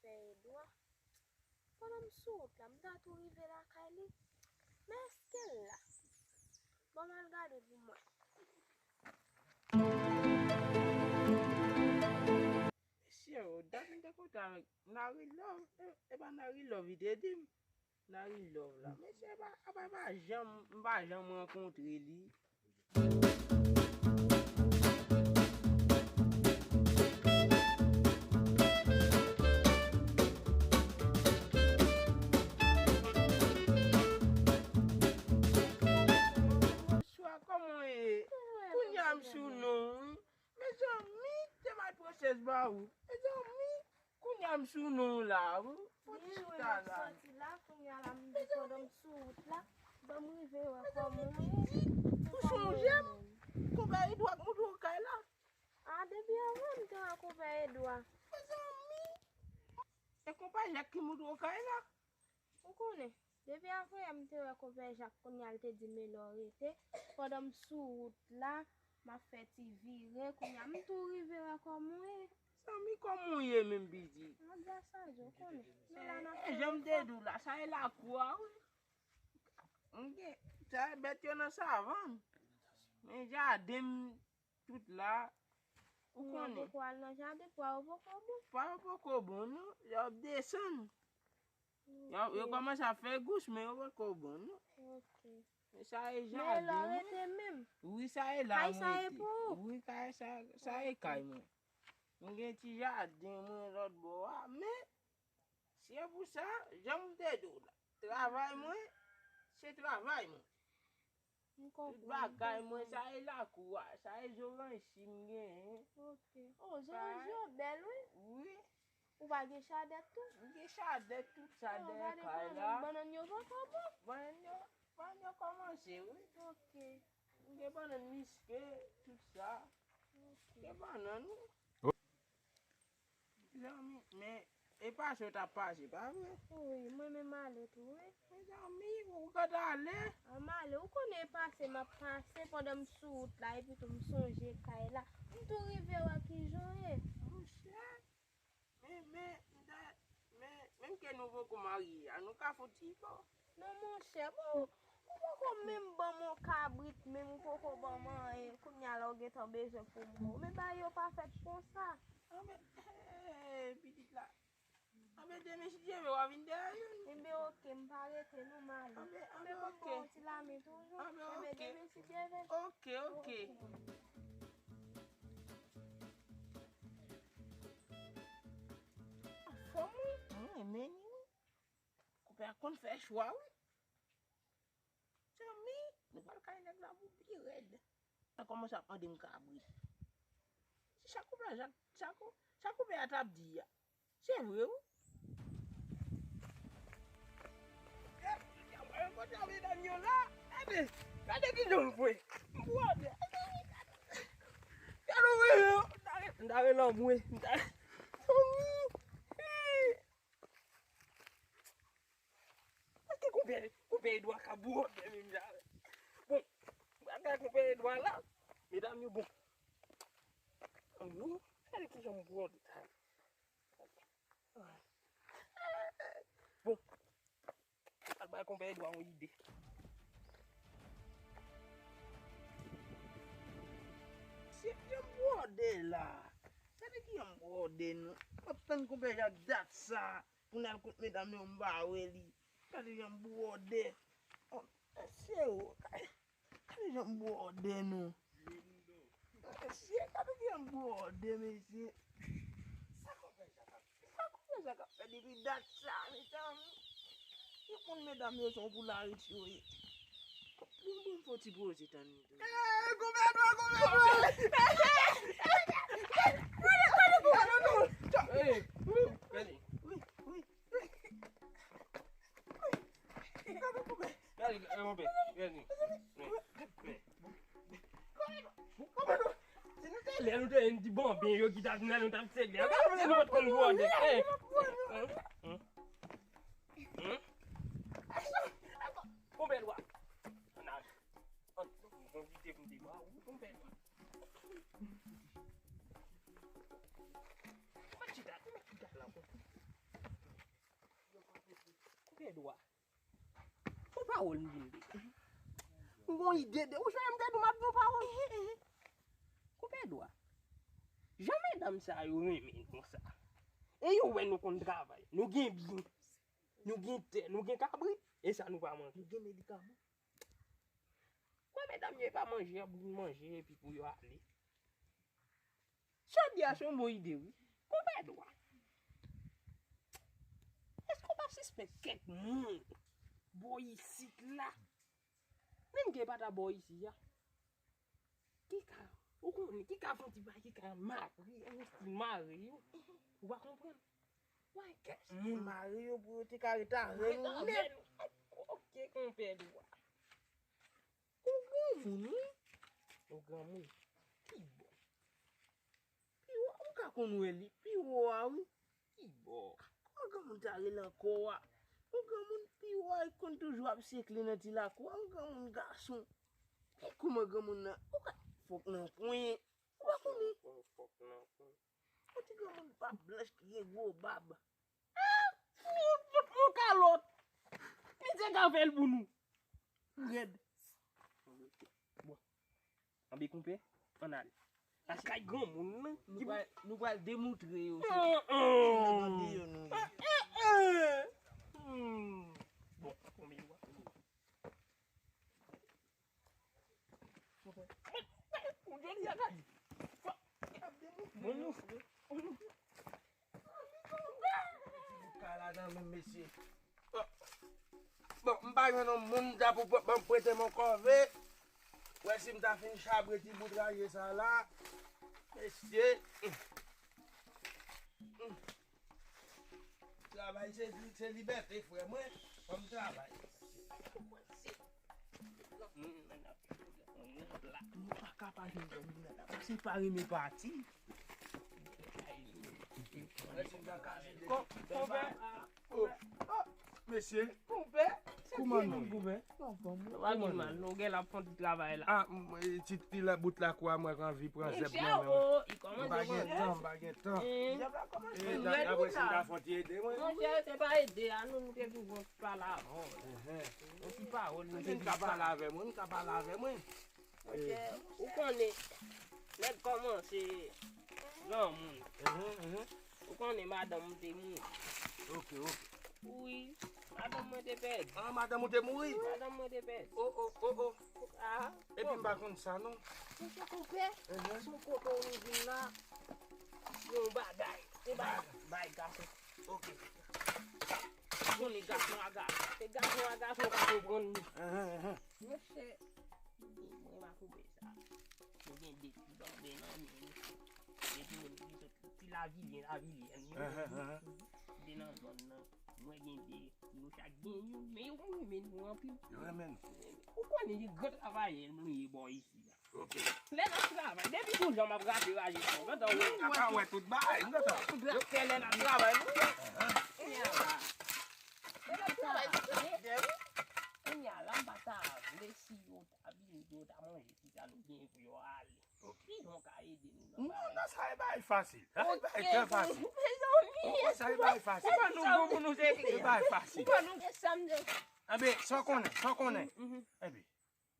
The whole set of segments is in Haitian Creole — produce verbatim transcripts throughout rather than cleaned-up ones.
Fè Edwa. Pandan m sou wout la, m ta tou rive lakay li. Men èske l la? Bon, m al gade pou mwen. Mesye, o, dat m te kontre avèk Nari Love, e, e pa Nari Love, li te di m. Nari Love la. Mesye, apa, apa, pa janm, m pa janm rankontre li. Bonswa, kòman w ye? Kounye a m sou non, wi. Mezanmi, te mal pran chèz ba ou. Mezanmi, kounye a m sou non la, wi. Fò ti chita la. Soti la, kounye a la, m di pandan m sou wout la, ban m rive wè kòman w ye. Ou sonje m? Konpè Edwa k monte w kay la. A, depi avan m te wè konpè Edwa. Mezanmi. E konpè Jak ki monte w kay la. Ou konnen, depi avan yè m te wè konpè Jak, kounye a l te di m e lè w rete. Pandan m sou wout la, m ap fè ti vire, kounye a m tou rive wè kòman w ye. Zanmi, kòman w ye menm, pitit? Mwen byen chaje, ou konnen. Nou la n ap fè efò. E, jan m te di w la, sa e lakou a, wi. M gen, sa e bèt yo nan savann. Men jaden m tout la, ou konnen. Poko al nan jaden, pwa yo poko bon. Pwa yo poko bon, non. Yo ap desann. Yo, yo kòmanse ap fè gous, men yo poko bon, non. Ok. Men sa e jaden mwen. Men lò rete menm. Wi, sa e la mwen rete. Kay sa e pou ou? Wi, kay sa, sa e kay mwen. Mwen gen ti jaden mwen lòt bò a, men se pou sa, jan m te di w la, travay mwen, se travay mwen. M konprann, m konprann. Tout bagay mwen, sa e lakou a, sa e zoranj si m genyen. Ok. Oh, zoranj yo bèl, wi. Wi. Ou pa gen chadèt tou? M gen chadèt, tout sa dèyè kay la. Oh, gade bannann, bannann yo poko bon. Bannann yo, bannann yo kòmanse, wi. Ok. M gen bannann miske, tout sa. Ok. Gen bannann, wi. Zanmi, men e pase w t ap pase, pa vre? Wi, mwen menm ale tou, wi. Mezanmi, ou kontan ale? An m ale, ou konnen e pase m ap pase pandan m sou wout la, epi tou m sonje kay la. M tou rive wè kijan w ye. Monchè, men, men, m ta, men, menm ke nou poko marye a, nou ka fouti, bon. Non, monchè, bon, ou poko menm ban m yon kabrit, menm ou poko ban m anyen. Kounye a la, ou gentan bezwen pou mwen. Men bagay yo pa fèt konsa. Anben, eh, pitit la. Anben, demen, si Dye vle, w a vin dèyè youn. Enben, oke, m pa rete, non, m ale. Anben, anben, oke. Anben, ban m yon ti lamen toujou. Anben, oke. Enben, demen, si Dye vle. Oke, oke. Oke. Anfòm, wi. Mwen renmen li, wi. Konpè a konn fè chwa, wi. Zanmi, nou pral kay nèg la pou pi rèd. Sa kòmanse ap mande m kabrit. Se sa konpè a, sa, sa ko-, sa konpè a t ap di a. Se vre, wi. Gade, gade, gade medam yo la. Gade, gade kijan m fwe. M bwòde. Gade, gade. Gade, wi, m ta re-, m ta rele anmwe. M ta, zanmi. Èske konpè, konpè Edwa ka bwòde menm jan avè m? Bon, bagay konpè Edwa la, medam yo bon. Anmwe, gade kijan m bwòde sa. Bon, al bay konpè Edwa yon ide. Se jan m bwòde la. Gade kijan m bwòde nou. M ap tann konpè Jak dat sa. Pou n al kot medam yo, m pa wè li. Gade jan m bwòde. Oh, mesye, oh, gade, gade jan m bwòde nou. Mesye, gade jan m bwòde, mesye. Sa konpè Zak ap, sa konpè Zak ap fè depi dat sa, mezanmi? Tout moun medam yo se yon poularit yo ye. Bon, bon, fò ti poze tann li tou. Eh, gouvènman, gouvènman! Gade, gade, gouvènman, non! Eh, gade. Wi, wi, wi. Gade, gouvènman. Gade, eh, mon pè, gade. Gouvènman, gouvènman, non! Se nou te lè nou te yon ti banben yo ki ta vin la, nou t ap sègle. Gade, nou pa t konn bwòde. Eh. Hein? Hein? Hein? Konpè Edwa. Ann, ann, mwen kite pou m te ba ou, konpè Edwa. Mwen chita, mwen chita la, konpè. pawòl m vin di. M gon ide de ou, jan m te di w m ap di w pawòl. Konpè Dwa, jan medam sa yo renmen n konsa, e yo wè nou konn travay, nou gen byen, nou gen tè, nou gen kabrit, e sa nou pa manje. Nou gen medikaman. Kwè medam yo e pa manje, y ap vin manje epi pou yo ale. Sa w di a se yon bon ide wi. Konpè Dwa, èske w pa sispèk kèk moun bò isit la? Menm ke pa ta bò isi a. Ki ka, ou konnen, ki ka fè yon ti bagay, ki ka mare, yon stil mare yo. Ou pa konprann? Why, kès moun mare yo pou yo te ka rete avè nou nèt. Ok, konpè Dwa. Ou granmoun wi. Ou granmoun. Ki bò? Pi wo, ou ka konn wè li. Pi wo a wi. Ki bò? Kòman granmoun ta rele ankò a? Yon granmoun pi wo a, li konn toujou ap sekle nan ti lakou a. Yon granmoun gason. E kòman granmoun nan? Ou ka fòk nan kwen. Ou pa konnen? Fòk nan kwen. Yon ti granmoun pa blanch ki gen gwo bab. Ah! Fout, fout, fout kalòt. Misye ka fè l pou nou. Rèd. Bon. Anbe konpè, ann ale. Lakay granmoun nan. Nou pral, nou pral demoutre yo se, se nan bandi yo nou ye. Bon, konbyen w ap fè? Bon, nou. Ti bout kay la nan men mesye. Bon, m pa jwenn yon moun ta pou ban m prete m yon kòve. Wè si m ta fin chabre ti bout raje sa la. Mesye. Travay se, se libète, frè mwen. Ban m travay. Nou pa ka pa jwenn granmoun nan la. Paske pa renmen pati. Kon-, konpè. Oh, oh, mesye. Konpè. Kouman nou, konpè? Nou pa vin mal, nou gen la fon ti travay la. Ah, m, e, ti, ti la bout lakou a, mwen anvi pran zèb nan men w. M pa gen tan, m pa gen tan. Zèb la kòmanse. E, apre si m ta fon ti ede mwen. Monchè, se pa ede a, nou, nou te vin pale avan. Yon ti pawòl, nou te vin pale avè mwen, nou ka pale avè mwen. Monchè, ou konnen, nèg kòmanse granmoun. Ou konnen madanm ou te mouri. Ok, ok. Wi, madanm mwen te pèdi. Ah, madanm ou te mouri? Madanm mwen te pèdi. Oh, oh, oh, oh. Ah, epi m pa konn sa, non. Monchè konpè, se yon kote ou vin la, se yon bagay. Se bagay, bagay gason. Ok. Ou konnen gason a gason. Se gason a gason ka konprann nou. Monchè, mwen pa konpè sa. Mwen gen de ti bòbè nan men nou. De ti moun ki sot ti lavilyen, lavilyen yo. Ki te nan zòn nan. Mwen gen de, nou chak gen youn, men yo konn renmen nou anpil. Yo renmen nou. Ou konnen se gran travayè nou ye bò isi a. Ok. Lè n ap travay, depi gon jan m ap rache raje sa, ou gentan wè. M gentan wè tout bagay, m gentan. Tout rapè lè n ap travay, nou. Kounye a la. Lè n ap travay, kounye a la, m pa ta vle si yo ta vini, yo ta manje, si sa nou gen pou yo ale. Ok. Ki jan w ka ede nou nan bagay? Non, non, sa e bagay fasil. Sa e bagay trè fasil. Mezanmi. Ou wè sa e bagay fasil. Ou wè nou bon pou nou se. E bagay fasil. Ou wè nou. Anben, sa w konnen, sa w konnen. Anben,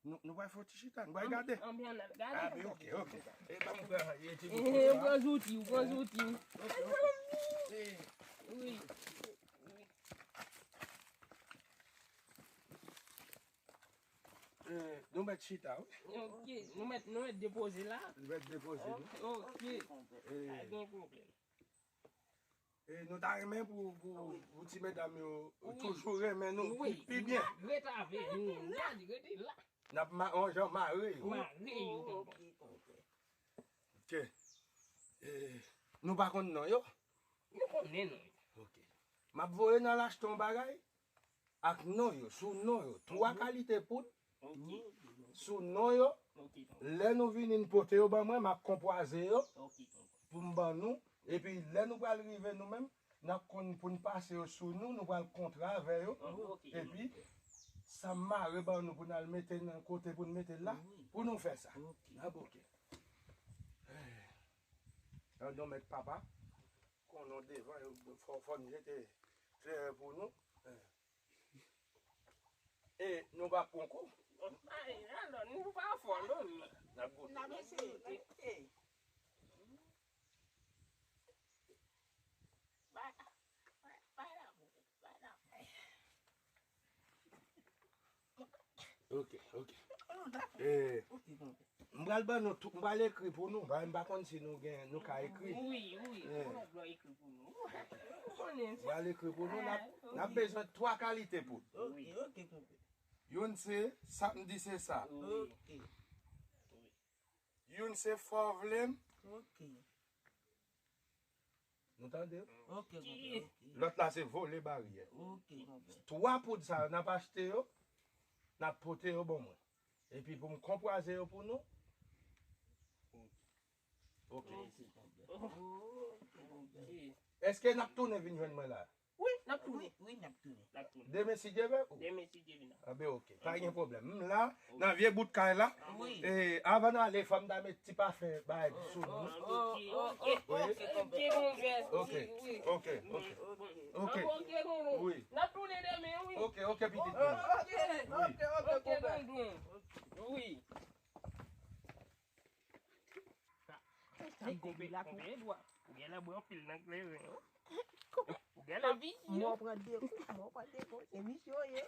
nou, nou pral fè yon ti chita, nou pral gade. Anben, ann al gade. Anben, ok, ok. E ban m pran, e ti bout. Ou pran zouti, ou pran zouti. Mezanmi. Wi. Eh, nou mèt chita, wi. Ok, nou mèt, nou mèt depoze la. Nou mèt depoze, wi. Ok, ok. Eh. Pa gen pwoblèm. Eh, nou ta renmen pou, pou, pou ti medam yo toujou renmen nou pi, pi byen. Wi, rete avè nou. N a di rete la. N ap ma-, yon jan mare yo. Mare yo. Ok, ok. Ok. Eh, nou pa konn non yo? Nou konnen non yo. Ok. M ap voye n al achte yon bagay. Ak non yo, sou non yo, twa kalite poud, sou non yo. Lè nou vini, n pote yo ban mwen, m ap konpwaze yo pou m ban nou. Epi lè nou pral rive nou menm, n ap konn pou n pase yo sou nou, nou pral kontre avè yo. Epi sa m mare ban nou pou n al mete nan kote pou n mete l la, pou nou fè sa. N ap ok. Nan non mèt papa, konnen devan, fò, fò n jete kleren pou nou. Eh. E nou pa pran kou. Ay, alò, nou pa fò, non. N ap goute. N ap eseye. Ok, ok. Eh, m pral ban nou tou, m pral ekri pou nou. M pa konn si nou gen, nou ka ekri. Wi, wi. Eh. M pral ekri pou nou. M pral ekri pou nou. N ap, n ap bezwen twa kalite poud. Ok, ok, konpè. Youn se sa m di se sa. Ok. Youn se fò vle m. Ok. Nou tande? Ok, konpè, ok. Lòt la se vole baryè. Ok, konpè. Twa poud sa yo, n ap achte yo, n ap pote yo ban mwen. Epi pou m konpwaze yo pou nou. Ok. Ok, konpè. Ok. Èske n ap tounen vin jwenn mwen la? Wi, n ap tounen. Wi, wi, n ap tounen. N ap tounen. Demen si Dye vle? Demen si Dye vle. Anben, ok. Pa gen pwoblèm. M la, nan vye bout kay la. Wi. E, avan n ale, fò m ta met ti pafen bay sou nou. Ok, ok, ok, ok, konpè. Ok, ok, ok. Ok. Wi. N ap tounen demen, wi. Ok, ok, pitit. Ok, ok, ok, konpè. Wi. Sa, sa konpè, konpè Edwa. Ou genlè bwè anpil nan kleren, wi. Ou genlè vizye. Mò pran de kou, mò pran de kou, se vizye w ye.